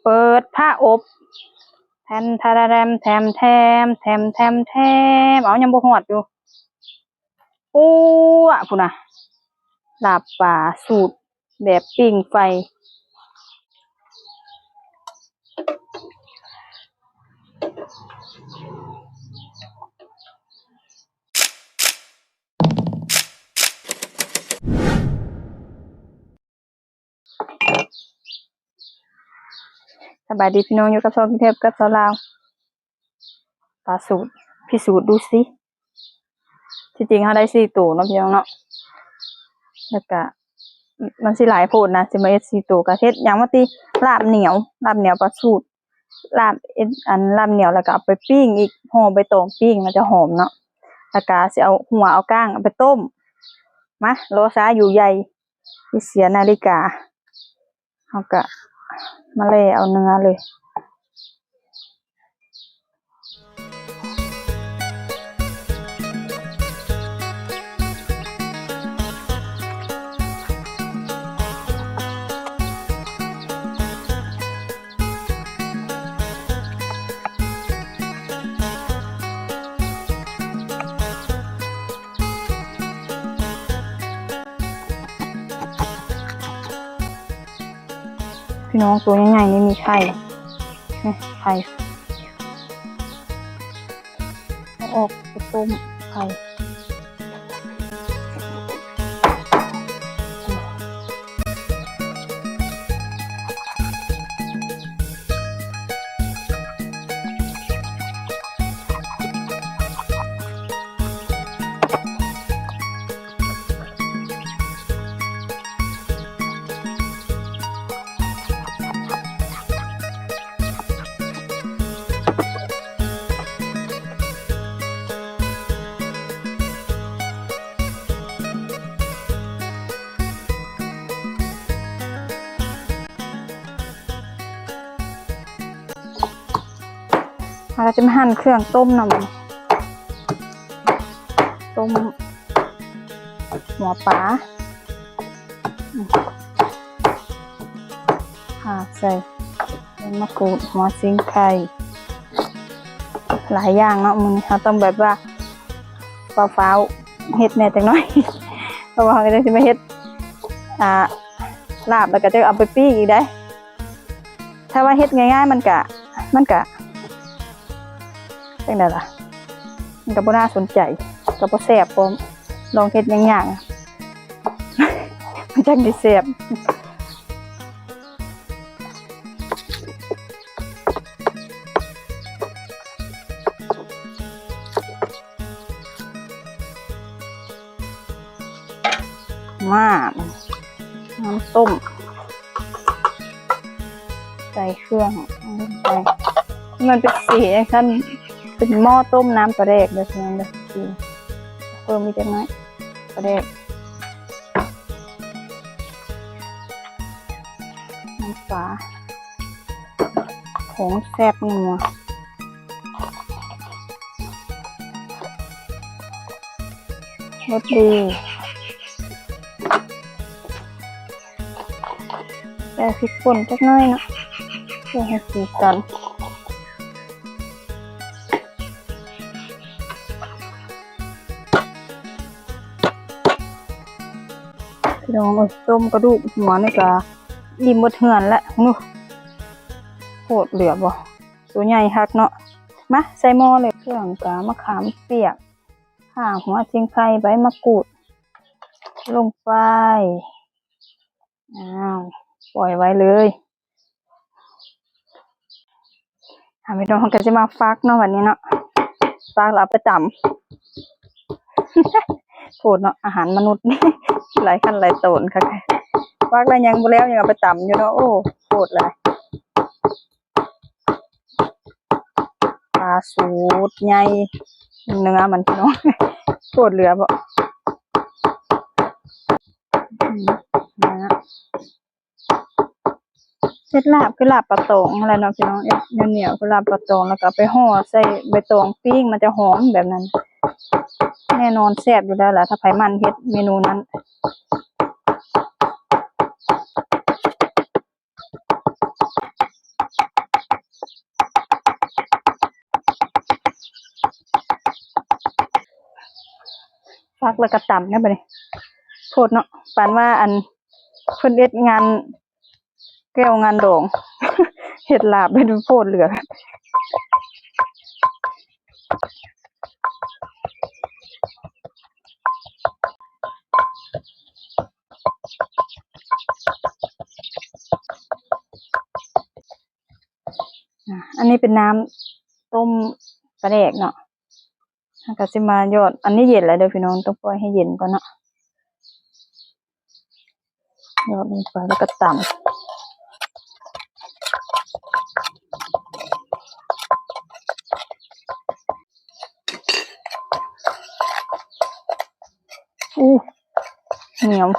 ເປີດຝາອົບ ແທມທາຣາແທມ ແທມແທມ ແທມແທມແທມ ເອົາ ຍັງບໍ່ຮອດຢູ່ ປົວ ພຸ້ນນະ ລາບປາສູດແບບປີ້ງໄຟ. ສະບາຍດີພີ່ນ້ອງ ຢູ່ກັບຊ່ອງກິນແຊບກັບສາວລາວ ປາສູດ ພິສູດດູຊິ. ທີ່ຈິງເຮົາໄດ້ສີ່ໂຕເນາະພີ່ນ້ອງເນາະ ແລ້ວກະມັນຊິຫຼາຍໂພດນະ ຊິມາເຮັດສີ່ໂຕ ກະເຮັດຫຍັງວ່າຕິ ລາບໜຽວ ລາບໜຽວປາສູດ ລາບເອັດ ອັນລາບໜຽວ ແລ້ວກະເອົາໄປປີ້ງອີກ ຫໍ່ໃບຕອງປີ້ງ ມັນຈະຫອມເນາະ ແລ້ວກະຊິເອົາຫົວເອົາກ້າງເອົາໄປຕົ້ມ. ມາ ລໍຊ້າຢູ່ໃຫຍ່ ຊິເສຍນາລິກາ ເຮົາກະມາແລ່ເອົາເນື້ອເລີຍ. ພີ່ນ້ອງ ໂຕໃຫຍ່ໆ ນີ້ມີໄຂ່ ນີ້ໄຂ່ ເອົາອອກໄປຕົ້ມໄຂ່. ເຮົາກະຈະມາຫັ່ນເຄື່ອງຕົ້ມເນາະ ຕົ້ມຫົວປາ ອືມ ອ່າ ໃສ່ໃບມະກູດ ຫົວສີໄຄ ຫຼາຍຢ່າງເນາະ ມື້ນີ້ເຮົາຕ້ອງແບບວ່າຟ້າວໆ ເຮັດແດ່ຈັກໜ້ອຍ ເພາະວ່າເຮົາກະຈະຊິມາເຮັດ ອ່າ ລາບ ແລ້ວກະຈະເອົາໄປປີ້ງອີກເດ້. ຖ້າວ່າເຮັດງ່າຍໆ ມັນກະ ມັນກະ ຈັ່ງໃດລະ ມັນກະບໍ່ໜ້າສົນໃຈ ກະບໍ່ແຊບພ້ອມ ລອງເຮັດຍາກໆ ມັນຈັ່ງຊິແຊບ. ມາ ນ້ຳຕົ້ມ ໃສ່ເຄື່ອງລົງໄປ ໃຫ້ມັນເປັນສີຈັ່ງຊັ້ນ ເປັນໝໍ້ຕົ້ມນ້ຳປາແດກເດີພີ່ນ້ອງເດີ. ເພີ່ມອີກຈັກໜ້ອຍປາແດກ ນ້ຳປາ ຜົງແຊບນົວ ລົດດີ ໃສ່ພິກປົ່ນຈັກໜ້ອຍເນາະ ເພື່ອໃຫ້ສີສັນ. ພີ່ນ້ອງເອີຍ ຕົ້ມກະດູກຫົວນີ້ກະອີ່ມໝົດເຮືອນແລ້ວ ໂອ້ ໂພດເຫຼືອບໍ່ ໂຕໃຫຍ່ຄັກເນາະ. ມາ ໃສ່ໝໍ້ເລີຍ ເຄື່ອງກະມະຂາມປຽກ ຂ່າ ຫົວສີໄຄ ໃບມະກູດ ລົງໄປ ອ້າວ ປ່ອຍໄວ້ເລີຍ. ອ່າ ພີ່ນ້ອງ ເຮົາກະຊິມາຟັກເນາະ ບາດນີ້ເນາະ ຟັກແລ້ວເອົາໄປຕຳ ໂພດເນາະ ອາຫານມະນຸດ ຫຼາຍຂັ້ນຫຼາຍຕອນຄັກ ຟັກແລ້ວຍັງບໍ່ແລ້ວ ຍັງເອົາໄປຕຳຢູ່ເນາະ ໂອ້ ໂພດຫຼາຍ. ປາສູດໃຫຍ່ ເນື້ອມັນພີ່ນ້ອງ ໂຄດເຫຼືອບໍ່ ອືມ ນະ ເຮັດລາບຄືລາບປາຕອງຫັ້ນແຫຼະເນາະພີ່ນ້ອງ ເຮັດໜຽວໆ ຄືລາບປາຕອງ ແລ້ວກະເອົາໄປຫໍ່ໃສ່ໃບຕອງປີ້ງ ມັນຈະຫອມແບບນັ້ນ ແນ່ນອນແຊບຢູ່ແລ້ວລະ ຖ້າໃຜໝັ່ນເຮັດເມນູນັ້ນ. ພັກແລ້ວກໍຕຳແລ້ວບັດນີ້ ໂພດເນາະ ປານວ່າອັນເພິ່ນເຮັດງານແກ້ວງານດອງ ເຮັດລາບເຮັດໂພດເຫຼືອ. ອາ ອັນນີ້ເປັນນ້ຳຕົ້ມປາແດກເນາະ ເຮົາກໍຊິມາຢອດ ອັນນີ້ເຢັນແລ້ວເດີພີ່ນ້ອງ ຕ້ອງປ່ອຍໃຫ້ເຢັນກ່ອນເນາະ ຢອດລົງໄປແລ້ວກໍຕຳ. ອູ້ ໜຽວ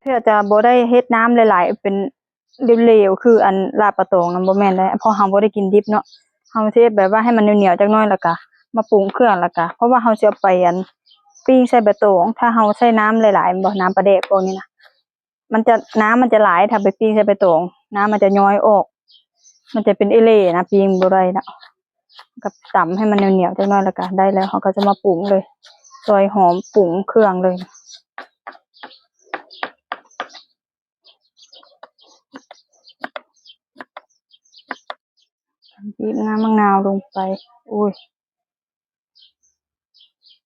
ເພື່ອຈະບໍ່ໄດ້ເຮັດນ້ຳຫຼາຍໆ ເປັນ ເຫຼວໆ ຄືອັນລາບປາຕອງນະ ບໍ່ແມ່ນໄດ໋ ເພາະເຮົາບໍ່ໄດ້ກິນດິບເນາະ ເຮົາຊິເຮັດແບບວ່າໃຫ້ມັນໜຽວໆ ຈັກໜ້ອຍ ແລ້ວກະມາປຸງເຄື່ອງ ແລ້ວກະ ເພາະວ່າເຮົາຊິເອົາໄປອັນປີ້ງໃສ່ໃບຕອງ ຖ້າເຮົາໃສ່ນ້ຳຫຼາຍໆ ແມ່ນບໍ່ ນ້ຳປາແດກພວກນີ້ນະ ມັນຈະ ນ້ຳມັນຈະຫຼາຍ ຖ້າໄປປີ້ງໃສ່ໃບຕອງ ນ້ຳມັນຈະຍ້ອຍອອກ ມັນຈະເປັນເອເລ່ນະ ປີ້ງບໍ່ໄດ້ນະ ກໍຕຳໃຫ້ມັນໜຽວໆ ຈັກໜ້ອຍ ແລ້ວກະໄດ້ແລ້ວ ເຮົາກໍຈະມາປຸງເລີຍ ຊອຍຫອມ ປຸງເຄື່ອງເລີຍ. ບີບນ້ຳໝາກນາວລົງໄປ ໂອ້ຍ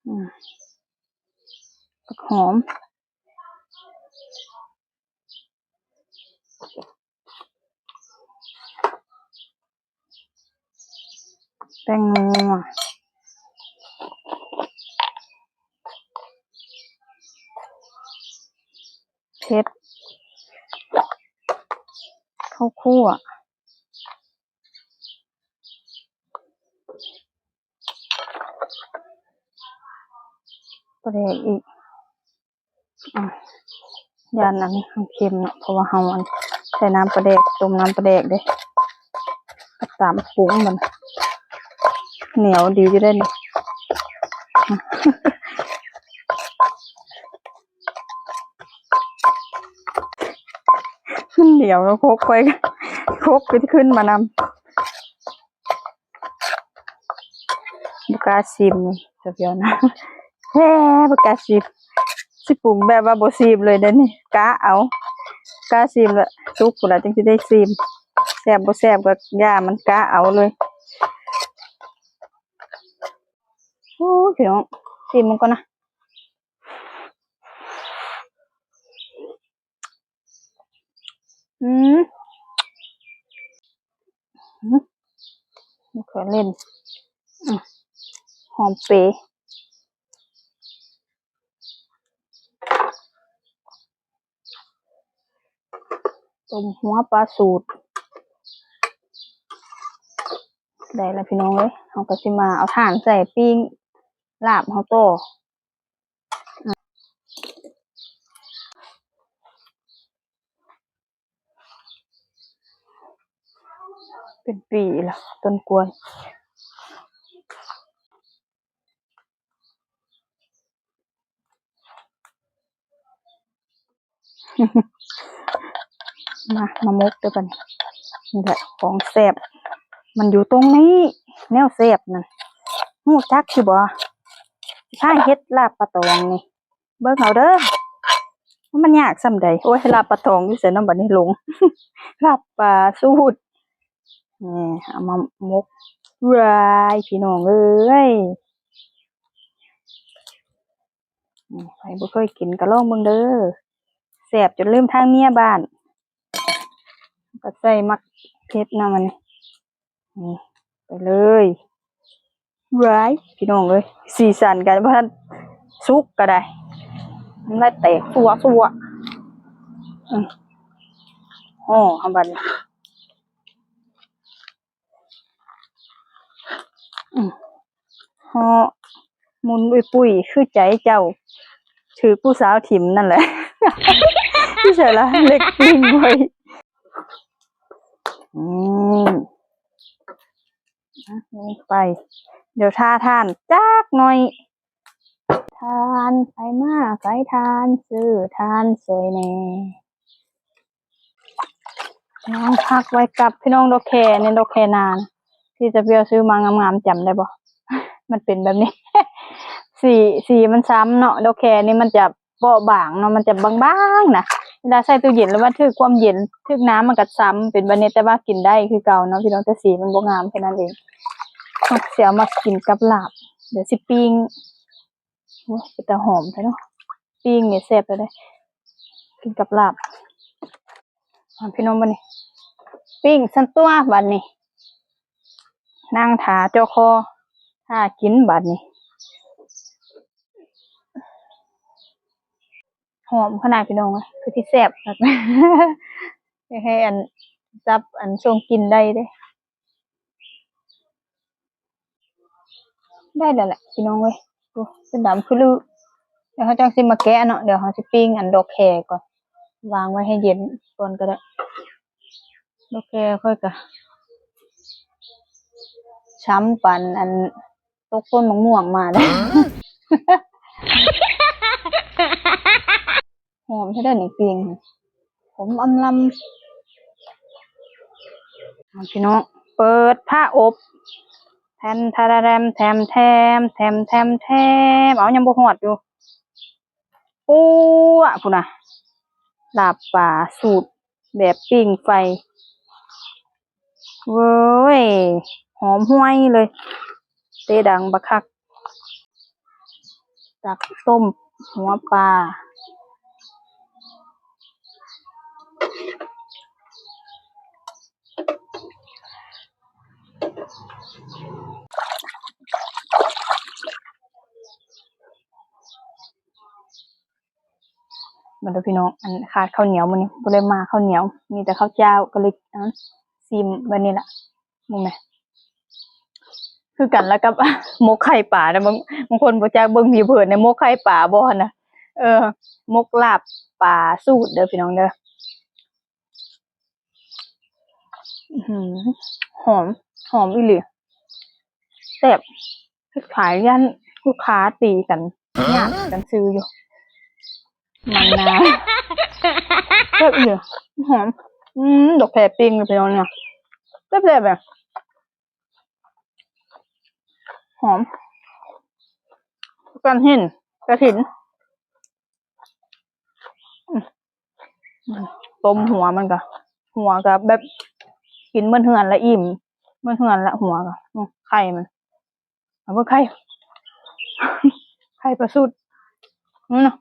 ອືມ ຜັກຫອມ ແປ້ງນົວ ເຜັດ ເຂົ້າຂົ້ວ ປາແດກອີກ. ອ່ະ ຢ້ານອັນນີ້ມັນເຄັມເນາະ ເພາະວ່າເຮົາອັນໃສ່ນ້ຳປາແດກ ຕົ້ມນ້ຳປາແດກເດ້ ກໍຕຳປຸງມັນ ໜຽວດີຢູ່ເດ້ນີ້ ມັນໜຽວ ຄົກຂ້ອຍ ຄົກຂຶ້ນມານຳ. ບໍ່ກ້າຊີມ ສະພຽວນະ ແທ້ ບໍ່ກ້າຊີມ ຊິປຸງແບບວ່າບໍ່ຊີມເລີຍເດ້ນີ້ ກະເອົາ ກ້າຊີມລະສຸກພຸ້ນລະ ຈຶ່ງຊິໄດ້ຊີມ ແຊບບໍ່ແຊບກໍຢ່າມັນ ກະເອົາເລີຍ. ໂອ້ຍ ພີ່ນ້ອງ ຊີມມັນກ່ອນນະ. ອືມ ອືມ ມະເຂືອເຫຼັ້ນ ອືມ ຫອມເປ ຕົ້ມຫົວປາສູດ ໄດ້ແລ້ວພີ່ນ້ອງເອີຍ ເຮົາກໍຊິມາເອົາຖ່ານໃສ່ປີ້ງລາບເຮົາຕໍ່. ເປັນປີລະ ຕົ້ນກ້ວຍ ມາ ມາໝົກເດີ້ບັດນີ້ ນີ້ແຫຼະຂອງແຊບ ມັນຢູ່ຕົງນີ້ ແນວແຊບນັ້ນ ຮູ້ຈັກຢູ່ບໍ່ ຊິພາເຮັດລາບປາຕອງນີ້ ເບິ່ງເອົາເດີ້ ວ່າມັນຍາກສ່ຳໃດ. ໂອ້ຍ ລາບປາຕອງຢູ່ໃສເນາະ ບັດນີ້ຫຼົງ ລາບປາສູດ ນີ້ ເອົາມາໝົກ ວ້າຍ ພີ່ນ້ອງເອີຍ ນີ້ ໃຜບໍ່ເຄີຍກິນກໍລອງເບິ່ງເດີ້ ແຊບຈົນລືມທາງເມຍບ້ານ ກໍໃສ່ໝາກເຜັດນຳ ອັນນີ້ ນີ້ ໄປເລີຍ ວ້າຍ ພີ່ນ້ອງເອີຍ ສີສັນກໍບໍ່ທັນສຸກກໍໄດ້ ນ້ຳລາຍແຕກຊົ່ວໆ ອືມ ຫໍ່ ເອົາບັດນີ້ ອືມ ເຫາະ ໝຸນປຸ້ຍໆ ຄືໃຈເຈົ້າ ຖືກຜູ້ສາວຖິ້ມນັ້ນແຫຼະ ຢູ່ໃສລະ ເຫຼັກປີ້ງໄວ້ ອືມ ອ່ະ ລົງໄປ ດຽວຖ້າຖ່ານຈັກໜ້ອຍ ຖ່ານ ໃຜມາ ໃຜຖ່ານ ຊື້ຖ່ານຊ່ອຍແດ່. ນ້ອງພັກໄວ້ກັບພີ່ນ້ອງ ດອກແຄນີ້ ດອກແຄນານ ທີ່ຈະເປັນຊື້ມາງາມໆ ຈຳໄດ້ບໍ່? ມັນເປັນແບບນີ້ ສີ ສີມັນຊ້ຳເນາະ ດອກແຄນີ້ມັນຈະເບາະບາງເນາະ ມັນຈະບາງໆ ນະ ເວລາໃສ່ຕູ້ເຢັນແລ້ວມັນຖືກຄວາມເຢັນ ຖືກນ້ຳມັນກໍຊ້ຳ ເປັນແບບນີ້ ແຕ່ວ່າກິນໄດ້ຄືເກົ່າເນາະພີ່ນ້ອງ ແຕ່ສີມັນບໍ່ງາມແຄ່ນັ້ນເອງ. ເຮົາຊິເອົາມາກິນກັບລາບ ດຽວຊິປີ້ງ ໂອ້ຍ ເປັນຕາຫອມແທ້ເນາະ ປີ້ງນີ້ແຊບແທ້ເດ້ ກິນກັບລາບ. ອ່າ ພີ່ນ້ອງ ບາດນີ້ ປີ້ງຊັ້ນຕົວະ ບາດນີ້ ນັ່ງຖ້າເຈາະຄໍ ຖ້າກິນບາດນີ້ ຫອມຂະໜາດພີ່ນ້ອງເອີຍ ຄືຊິແຊບຄັກ ໃຫ້ອັນ ຈັບອັນ ຊົງກິນໄດ້ເດ້. ໄດ້ແລ້ວແຫຼະພີ່ນ້ອງເອີຍ ໂອ້ ເປັນດຳຄືລື ດຽວເຮົາຈັ່ງຊິມາແກະເນາະ ດຽວເຮົາຊິປີ້ງອັນດອກແຄກ່ອນ ວາງໄວ້ໃຫ້ເຢັນກ່ອນກໍໄດ້. ດອກແຄຂ້ອຍກະຊ້ຳປານອັນ ຕົກຕົ້ນໝາກມ່ວງມາເດ້ ຫອມແທ້ເດ້ນີ້ ປີ້ງຫອມອຳລຳ. ພີ່ນ້ອງ ເປີດຝາອົບ ແທມທາຣາແຣມ ແທມແທມ ແທມແທມແທມ ເອົາ ຍັງບໍ່ຮອດຢູ່ ປົວ ພຸ້ນນະ ລາບປາສູດແບບປີ້ງໄຟ ເວີຍ ຫອມຫວຍເລີຍ ເຕະດັງບັກຄັກ ຕັກຕົ້ມຫົວປາ. ມາເດີ້ພີ່ນ້ອງ ອັນ ຂາດເຂົ້າໜຽວມື້ນີ້ ບໍ່ໄດ້ມາເຂົ້າໜຽວ ມີແຕ່ເຂົ້າຈ້າວ ກໍເລີຍ ເອົາ ຊີມແບບນີ້ລະ ເບິ່ງແມ ຄືກັນລະກັບ ໝົກໄຂ່ປານະ ບາງ ບາງຄົນບໍ່ຈັກ ເບິ່ງຜິວເຜິນໃນໝົກໄຂ່ປາບໍ່ຫັ້ນນະ ເອີ ໝົກລາບປາສູດເດີ້ພີ່ນ້ອງເດີ້. ອືຫື ຫອມ ຫອມອີ່ຫຼີ ແຊບ ເຮັດຂາຍຢ້ານລູກຄ້າຕີກັນ ຍາດກັນຊື້ຢູ່ ມັນນາ ແຊບອີ່ຫຼີ ຫອມ ອືມ ດອກແຄປີ້ງເລີຍພີ່ນ້ອງເນາະ ແຊບໆ ແບບ ຫອມ ກັນຫີນ ກະຖິນ ອືມ ຕົ້ມຫົວມັນກະ ຫົວກະແບບ ກິນໝົດເຮືອນລະອີ່ມ ໝົດເຮືອນລະຫົວກະ ອືມ ໄຂ່ມັນ ເອົາເບິ່ງໄຂ່ ໄຂ່ປາສູດ ອືມ ເນາະ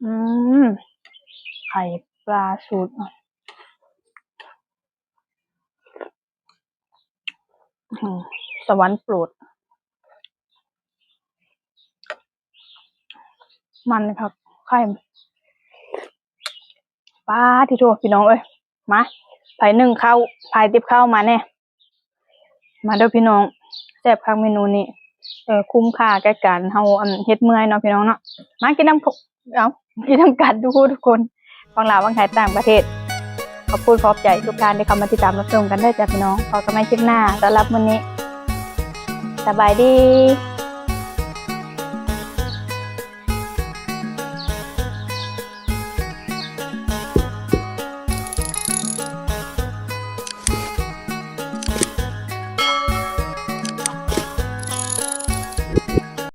ອືມ ໄຂ່ປາສູດ. ອືມ ສະຫວັນໂປດ ມັນຄັກ ໄຂ່ ປາດໂທ້ ພີ່ນ້ອງເອີຍ ມາ ໃຜໜຶ້ງເຂົ້າ ໃຜຕິບເຂົ້າມາແດ່ ມາເດີ້ພີ່ນ້ອງ ແຊບຄັກເມນູນີ້ ເອີ ຄຸ້ມຄ່າແກ່ການເຮົາ ອັນ ເຮັດເມື່ອຍເນາະພີ່ນ້ອງເນາະ ມາກິນນຳ ເອົາ ກິນນຳກັນທຸກຜູ້ທຸກຄົນ ຝັ່ງລາວ ຝັ່ງໄທ ຕ່າງປະເທດ ຂອບຄຸນຂອບໃຈທຸກທ່ານທີ່ເຂົ້າມາຕິດຕາມຮັບຊົມກັນເດີ້ຈ້າພີ່ນ້ອງ ພໍ້ກັນໃໝ່ຄລິບໜ້າ ສຳລັບມື້ນີ້ ສະບາຍດີ.